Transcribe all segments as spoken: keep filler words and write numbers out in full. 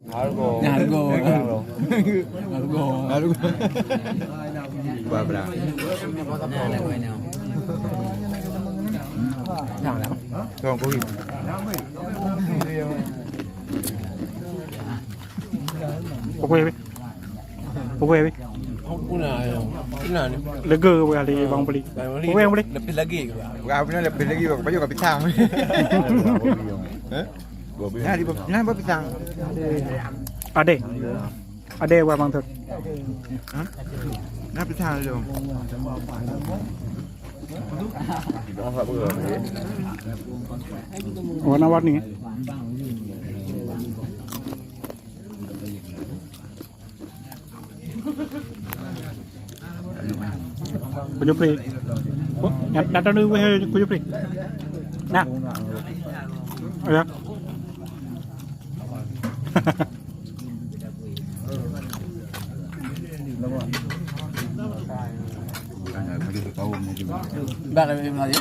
Harga. Harga. Harga. Harga. Harga. Berapa? Nah, nah. Tolong kuih. Pokoknya, weh. Pokoknya, weh. Aku pernah, ya. Pernah ni. Lega, weh, ahli bang beli. Bang beli. Pokoknya, bang beli. Lebih lagi. Wah, punya lebih lagi, bang. Baju kat pisang. Eh? Nah, di, nah, buat pisang. Ada. Ada, wah, bang tu. Hah? Nah, pisang dulu. Warna-warni, eh? Kujupri. Oh, nyat-, nyata dulu, weh, kujupri. Nah. Ya. Bak, bak, bak.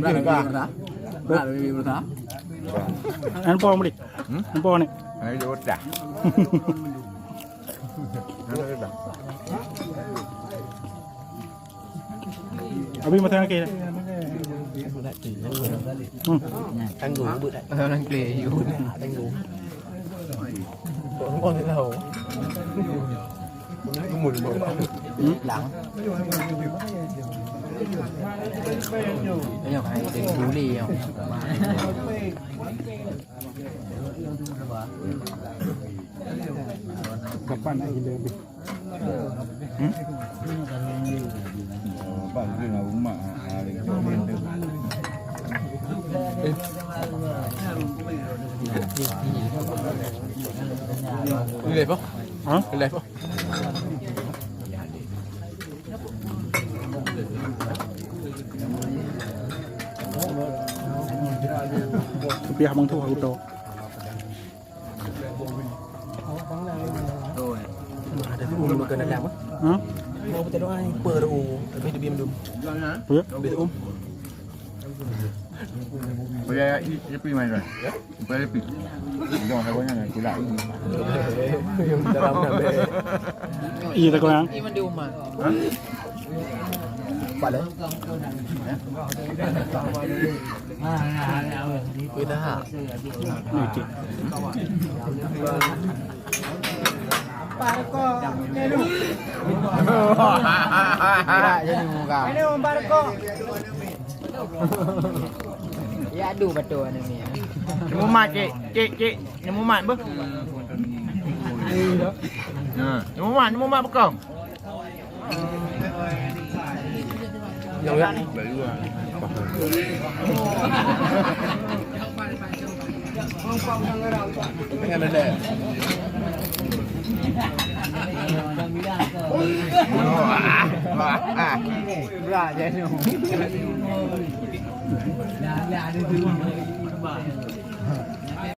Bak, bak. Bak, bak. Nampak, Malik? Hmm? Nampak ni? Ada otak. Abi masa kaki dah. Hmm. Tanggung, buat tak? Orang clear, you. Tanggung. Orang tak tahu. Hmm? Lang. Ini kan ada buli, ya. Kapan nak gila habis? Hmm? Abang tu nak rumah, ah, lagi tu. Live apa? Ha? Live apa? Tapi abang tu aku tahu. Ada tu, um, makan dalam, ah. Ha? Mau kita doa ni, per, oh, tapi dia diam dulu. Ya. Habis, um. Boleh, i-, i-, pi mai, kan? Ya? Boleh, pi. Jangan, tak boleh, nak pula. Dalam nak ber- Iya, tak kurang. Iman di rumah. Hah? Pala. Kuih taha. Okey. Gerak je ni muka. Ya, aduh, betul ni. Mumat, cik, cik, cik. Ni mumat, beuh. Ha, ni mumat, ni mumat bekam. Berat je tu.